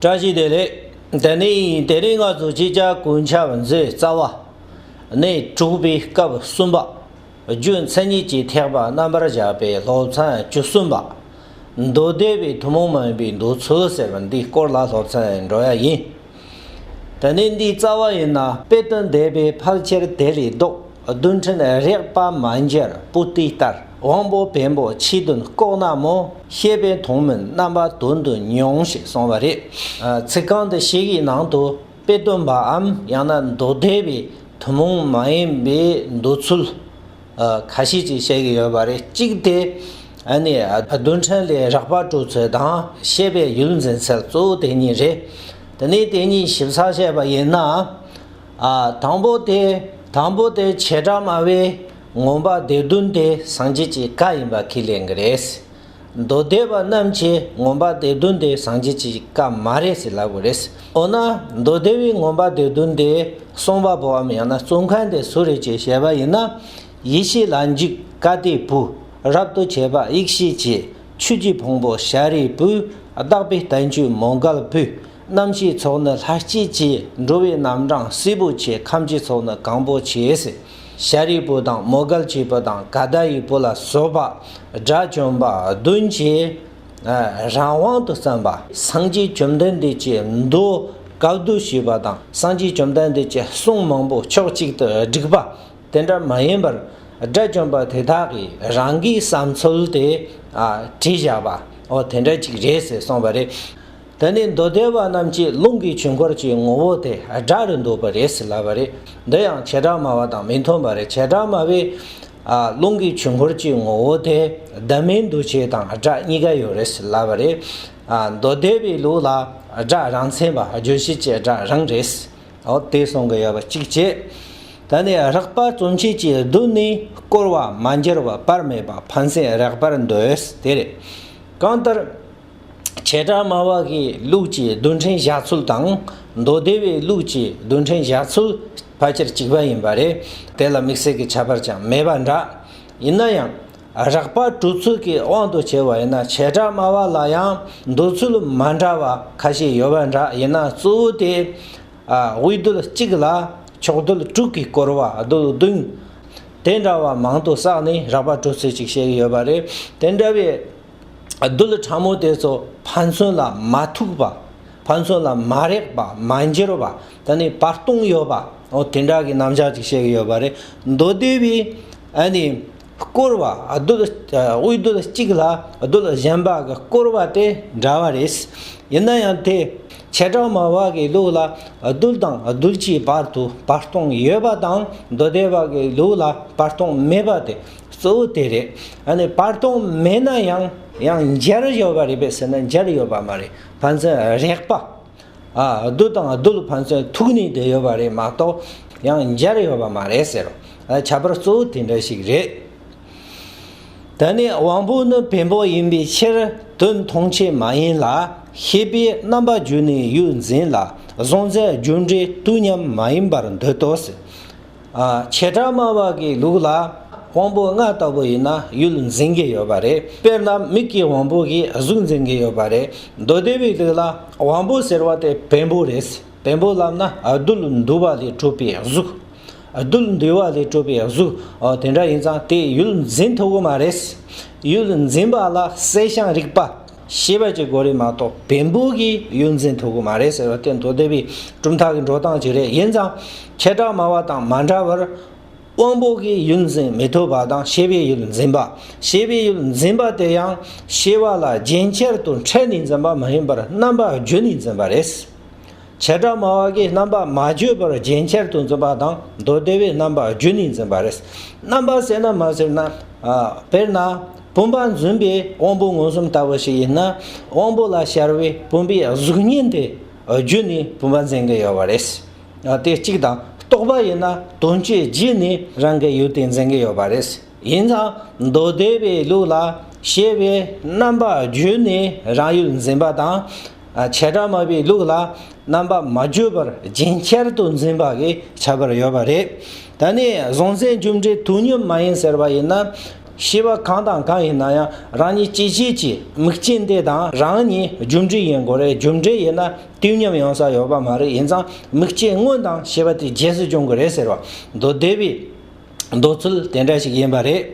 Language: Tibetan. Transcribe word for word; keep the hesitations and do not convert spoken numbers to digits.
བཀྲ་ཤིས་བདེ་ལེགས། དེ་ནས་དེ་རིང་ང་ཚོ་ཅིག་ཅར་དཀོན་མཆོག་མཛོད་རྩ་བ་ནས་དྲུག་པའི་སྐབས་གསུམ་པ། རྒྱུ་མཚན་ཉིད་ཀྱི་ཐེག་པ་རྣམ་པར་བཞག་པའི་སློབ་ཚན་བཅུ་གསུམ་པ། མདོ་སྡེ་པའི་ཐུན་མོང་མ་ཡིན་པའི་འདོད་ཚུལ་ཟེར་བ་འདིའི་སྐོར་ལ་སློབ་ཚན་འགྲོ་ཡ་ཡིན། དེ་ནས་འདིའི་རྩ་བ་ཡིན་ན། དཔེ་དོན་སྡེ་པས་ཕལ་ཆེར་དེ་ལས་ལྡོག་རྡུལ་ཕྲན་རེག་པ་མ་འགྱུར་པོ་ཏི་ལྟར། དབང་པོ་བེམ་པོ་ཕྱི་དོན་ལྐོག་ན་མོ། ཤེས་པས་མཐོང་མིན་རྣམ་པ་དོན་དུ་མྱོང་ཞེས་གསུངས་པ་རེད། ཚིག་རྐང་འདི་ཞིག་གི་ནང་དུ་དཔེ་སྟོན་པའམ་ཡང་ན་མདོ་སྡེ་པའི་ཐུན་མོང་མ་ཡིན་པའི་འདོད་ཚུལ་ཁ་ཤས་ཅིག་བཤད་ཀྱི་ཡོད་པ་རེད། གཅིག་དེ་ཨ་ནི་རྡུལ་ཕྲན་ལས་རེག་པ་གྲུབ་ཚུལ་དང་ཤེས་པའི་ཡུལ་འཛིན་ཚུལ་གཙོ་བོ་དེ་གཉིས་རེད། དེ་ནས་དེ་གཉིས་ཞིབ་ཚགས་བཤད་པ་ཡིན་ན། ཨ། དང་པོ་དེ། དང་པོ་དེ་བྱེ་བྲག་སྨྲ་བས་མངོན་པ་སྡེ་བདུན་དེ་སངས་རྒྱས་ཀྱི་བཀའ་ཡིན་པ་ཁས་ལེན་གྱི་རེད། མདོ་སྡེ་པ་རྣམས་ཀྱིས་མངོན་པ་སྡེ་བདུན་དེ་སངས་རྒྱས་ཀྱི་བཀའ་མ་རེད་ཟེར་ལབ་དགོས་རེད། འོ་ན་མདོ་སྡེ་པའི་མངོན་པ་སྡེ་བདུན་དེ་གསུངས་པ་པོའམ་ཡང་ན་རྩོམ་མཁན་དེ་སུ་རེད་ཅེས་བཤད་པ་ཡིན་ན། ཡེ་ཤེས་ལ་འཇུག་ཀ་ཏའི་བུ། རབ་ཏུ་བྱེད་པ་ཡེ་ཤེས་ཀྱི། ཆོས་ཀྱི་ཕུང་པོ་ཤཱ་རིའི་བུ། དག་པའི་བསྟན་བཅོས་མོའུ་འགལ་བུ། རྣམ་ཤེས་ཚོགས་ནི་ལྷ་སྐྱེས་ཀྱི། འགྲོ་བའི་རྣམ་གྲངས་སྲས་པོ་ཆེ། ཁམས་ཀྱི་ཚོགས་ནི་གང་པོ་ཆེ་ཟེར། ཤཱ་རིའི་བུ་དང་མོའུ་འགལ་གྱི་བུ་དང་ཀ་ཏ་ཡི་བུ་ལ་སོགས་པ་དགྲ་བཅོམ་པ་བདུན་གྱིས་རང་དབང་དུ་བརྩམས་པ། སངས་རྒྱས་བཅོམ་ལྡན་འདས་ཀྱི་མདོ་བཀའ་བསྡུ་ཞུས་པ་དང་། སངས་རྒྱས་བཅོམ་ལྡན་འདས་ཀྱི་གསུང་མང་པོ་ཕྱོགས་གཅིག་ཏུ་བསྒྲིགས་པ། དེ་འདྲ་མ་ཡིན་པར་དགྲ་བཅོམ་པ་དེ་དག་གིས་རང་གི་བསམ་ཚུལ་དེ་ཨ་བྲིས་བཞག་པ། འོ་དེ་འདྲ་ཅིག་རེད་ཟེར་གསུངས་པ་རེད། དེ་ནས་མདོ་སྡེ་པ་རྣམས་ཀྱིས་ལུང་གི་ཆོས་འཁོར་གྱི་ངོ་བོ་དེ་དགྲ་རུ་འདོད་པ་རེད་ཟེར་ལབ་པ་རེད། འདི་ཡང་བྱེ་བྲག་སྨྲ་བ་དང་མི་མཐུན་པ་རེད། བྱེ་བྲག་སྨྲ་བས་ཨ་ལུང་གི་ཆོས་འཁོར་གྱི་ངོ་བོ་དེ་བདག་མེད་འདུ་བྱེད་དང་དགྲ་གཉིས་ཀ་ཡོད་རེད་ཟེར་ལབ་པ་རེད། ཨ་མདོ་སྡེ་པའི་ལུགས་ལ་དགྲ་རང་མཚན་པ་རྗོད་བྱེད་ཀྱི་དགྲ་རང་རེད། འོ་དེ་གསུང་གི་ཡོད་པ་གཅིག་བྱས། ད་ནི་རེག་པ་རྩོམ་བྱེད་ཀྱི་རྡུལ་ནི་བསྐོར་བ་མ་འགྱུར་བ་བར་མེད་པ་ཕན་ཚུན་རེག་པར་འདོད་དེ་རེད། གང་ལྟར་བྱེ་བྲག་སྨྲ་བ་གི་ལུགས་ཀྱི་རྡུལ་ཕྲན་བཞག་ཚུལ་དང་མདོ་སྡེ་པའི་ལུགས་ཀྱི་རྡུལ་ཕྲན་བཞག་ཚུལ་ཕལ་ཆེར་གཅིག་པ་ཡིན་པ་རེད། དེ་ལ་དམིགས་བསལ་གྱི་ཁྱད་པར་ཀྱང་མེད་པ་འདྲ། ཡིན་ན་ཡང་རེག་པ་གྲུབ་ཚུལ་གྱི་དབང་དུ་བྱས་པ་ཡིན་ན། བྱེ་བྲག་སྨྲ་བ་ལ་ཡང་འདོད་ཚུལ་མ་འདྲ་བ་ཁ་ཤས་ཡོད་པ་འདྲ། ཡིན་ན་གཙོ་བོ་དེ། ཨ། དབུས་རྡུལ་གཅིག་ལ་ཕྱོགས་རྡུལ་དྲུག་གིས་བསྐོར་བ་རྡུལ་བདུན། དེ་འདྲ་བ་མང་དུ་བསགས་ནས་རེག་པ་གྲུབ་ཚུལ་ཅིག་བཤད་ཀྱི་ཡོད་པ་རེད། དེ་འདྲ་བའི་རྡུལ་ཕྲ་མོ་དེ་ཚོ་ཕན་ཚུན་ལ་མ་ཐུག་པ། ཕན་ཚུན་ལ་མ་རེག་པ། མ་འགྱུར་བ། ད་ནི་བར་སྟོང་ཡོད་པ། འོ་དེ་འདྲ་གི་རྣམ་གཞག་ཅིག་བཤད་ཀྱི་ཡོད་པ་རེད། མདོ་སྡེ་པའི་ཨ་ནི། བསྐོར་བ་རྡུལ། དབུས་རྡུལ་གཅིག་ལ་རྡུལ་གཞན་པ་གིས་བསྐོར་བ་དེ་འདྲ་བ་རེད། ཡིན་ན་ཡང་དེ་བྱེ་བྲག་སྨྲ་བ་གི་ལུགས་ལ་རྡུལ་དང་རྡུལ་གྱི་བར་དུ་བར་སྟོང་ཡོད་པ་དང་། མདོ་སྡེ་པ་གི་ལུགས་ལ་བར་སྟོང་མེད་པ་དེ་གཙོ་བོ་དེ་རེད། ཨ་ནི་བར་སྟོང་མེད་ན་ཡང་ཡང་འགྱུར་ཡོད་པ་རེད་པས་ཟེར་ན་འགྱུར་ཡོད་པ་མ་རེད། ཕན་ཚུན་རེག་པ། ཨ། རྡུལ་དང་རྡུལ་ཕན་ཚུན་ཐུག་ནས་བསྡད་ཡོད་པ་རེད་མ་གཏོགས་ཡང་འགྱུར་ཡོད་པ་མ་རེད་ཟེར། ཨ། ཁྱད་པར་གཙོ་བོ་དེ་འདྲ་ཞིག་རེད། ད་ནི་དབང་པོ་ནི་བེམ་པོ་ཡིན་པའི་ཕྱིར་དོན་མཐོང་བྱེད་མ་ཡིན་ལ། ཤེས་པས་རྣམ་པ་བརྗོད་ནས་ཡུལ་འཛིན་ལ། གཟུང་འཛིན་རྒྱུ་འབྲས་དུས་མཉམ་མ་ཡིན་པར་འདོད་དོ་ཟེར། ཨ། བྱེ་བྲག་སྨྲ་བ་གི་ལུགས་ལ་དབང་པོ་ལྔ་ལྟ་བུ་ཡིན་ན་ཡུལ་འཛིན་གྱི་ཡོད་པ་རེད། དཔེར་ན་མིག་གི་དབང་པོ་གིས་གཟུགས་འཛིན་གྱི་ཡོད་པ་རེད། མདོ་སྡེ་པའི་ལུགས་ལ་དབང་པོ་ཟེར་བ་དེ་བེམ་པོ་རེད། བེམ་པོ་ལབ་ན་རྡུལ་འདུ་བ་ལས་གྲུབ་པའི་གཟུགས། རྡུལ་འདུ་བ་ལས་གྲུབ་པའི་གཟུགས། ཨོ་དེ་འདྲ་ཡིན་ཙང་དེ་ཡུལ་འཛིན་ཐུབ་ཀྱི་མ་རེད། ཡུལ་འཛིན་པ་ལ་གསལ་ཤིང་རིག་པ། ཤེས་པ་གཅིག་དགོས་རེད་མ་གཏོགས་བེམ་པོ་གིས་ཡུལ་འཛིན་ཐུབ་ཀྱི་མ་རེད་ཟེར་བ་དེ་མདོ་སྡེ་པའི་གྲུབ་མཐའ་གི་འགྲོ་སྟངས་ཅིག་རེད། ཡིན་ཙང་བྱེ་བྲག་སྨྲ་བ་དང་མ་འདྲ་བར། དབང་པོ་གིས་ཡུལ་འཛིན་མི་ཐུབ་པ་དང་། ཤེས་པས་ཡུལ་འཛིན་པ། ཤེས་པས་ཡུལ་འཛིན་པ་དེ་ཡང་ཤེས་པ་ལ་རྒྱན་ཆར་དུ་ཕྲལ་ནས་འཛིན་པ་མ་ཡིན་པར་རྣམ་པ་བརྗོད་ནས་འཛིན་པ་རེད། བྱེ་བྲག་སྨྲ་བ་གིས་རྣམ་པ་མ་བརྗོད་པར་རྒྱན་ཆར་དུ་འཛིན་པ་དང་། མདོ་སྡེ་པས་རྣམ་པ་བརྗོད་ནས་འཛིན་པ་རེད། རྣམ་པ་ཟེར་ན་མ་ཟེར་ན། ཨ། དཔེར་ན་བུམ་པ་འཛིན་པའི་དབང་པོ་མངོན་སུམ་ལྟ་བུ་ཞིག་ཡིན་ན། དབང་པོ་ལ་ཤར་བའི་བུམ་པའི་གཟུགས་བརྙན་དེ་བརྗོད་ནས་བུམ་པ་འཛིན་གྱི་ཡོད་པ་རེད། དེ་གཅིག་དང་། རྟོག་པ་ཡིན་ན་དོན་སྤྱི་བརྗོད་ནས་རང་གི་ཡུལ་དེ་འཛིན་གྱི་ཡོད་པ་རེད། ཡིན་ཙང་མདོ་སྡེ་པའི་ལུགས་ལ་ཤེས་པས་རྣམ་པ་བརྗོད་ནས་རང་ཡུལ་འཛིན་པ་དང་། བྱེ་བྲག་སྨྲ་བའི་ལུགས་ལ་རྣམ་པ་མ་བརྗོད་པར་རྒྱན་ཆར་དུ་འཛིན་པ་གི་ཁྱད་པར་ཡོད་པ་རེད། ད་ནི་གཟུང་འཛིན་རྒྱུ་འབྲས་དུས་མཉམ་མ་ཡིན་ཟེར་བ་ཡིན་ན། ཤེས་པ་གང་དང་གང་ཡིན་ན་ཡང་རང་ཉིད་ཅི་བྱེད་ཀྱི་དམིགས་རྐྱེན་དེ་དང་རང་ཉིད་རྒྱུ་འབྲས་ཡིན་དགོས་རེད། རྒྱུ་འབྲས་ཡིན་ན་དུས་མཉམ་ཡོང་ས་ཡོད་པ་མ་རེད། ཡིན་ཙང་དམིགས་རྐྱེན་སྔོན་དང་ཤེས་པ་དེ་རྗེས་སུ་སྦྱོང་དགོས་རེད་ཟེར་བ། མདོ་སྡེ་པའི་མདོ་ཚུལ་དེ་འདྲ་ཞིག་ཡིན་པ་རེད།